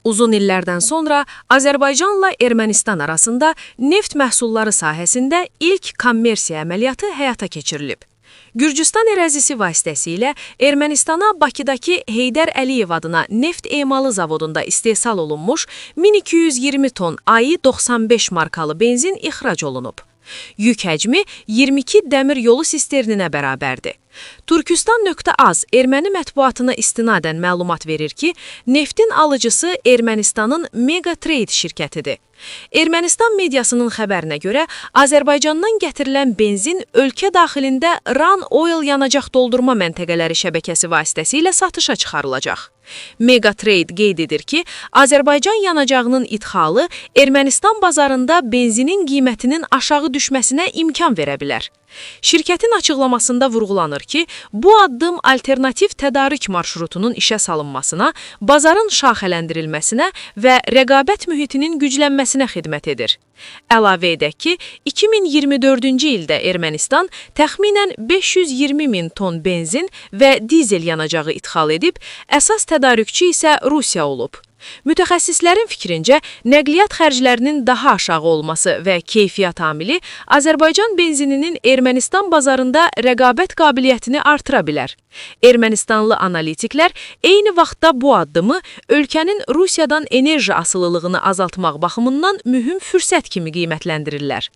Uzun illərdən sonra Azərbaycanla Ermənistan arasında neft məhsulları sahəsində ilk kommersiya əməliyyatı həyata keçirilib. Gürcüstan ərazisi vasitəsilə Ermənistana Bakıdakı Heydər Əliyev adına neft emalı zavodunda istehsal olunmuş 1220 ton Aİ 95 markalı benzin ixrac olunub. Yük həcmi 22 dəmir yolu sisterninə bərabərdir. Türkistan.az erməni mətbuatına istinadən məlumat verir ki, neftin alıcısı Ermənistanın Mega Trade şirkətidir. Ermənistan mediasının xəbərinə görə Azərbaycandan gətirilən benzin ölkə daxilində Ran Oil yanacaq doldurma məntəqələri şəbəkəsi vasitəsilə satışa çıxarılacaq. Megatrade qeyd edir ki, Azərbaycan yanacağının idxalı Ermənistan bazarında benzinin qiymətinin aşağı düşməsinə imkan verə bilər. Şirkətin açıqlamasında vurğulanır ki, bu addım alternativ tədarük marşrutunun işə salınmasına, bazarın şaxələndirilməsinə və rəqabət mühitinin güclənməsinə xidmət edir. Əlavə edək ki, 2024-cü ildə Ermənistan təxminən 520 min ton benzin və dizel yanacağı idxal edib, əsas tədarükçü isə Rusiya olub. Mütəxəssislərin fikrincə, nəqliyyat xərclərinin daha aşağı olması və keyfiyyət amili Azərbaycan benzininin Ermənistan bazarında rəqabət qabiliyyətini artıra bilər. Ermənistanlı analitiklər eyni vaxtda bu addımı ölkənin Rusiyadan enerji asılılığını azaltmaq baxımından mühüm fürsət kimi qiymətləndirirlər.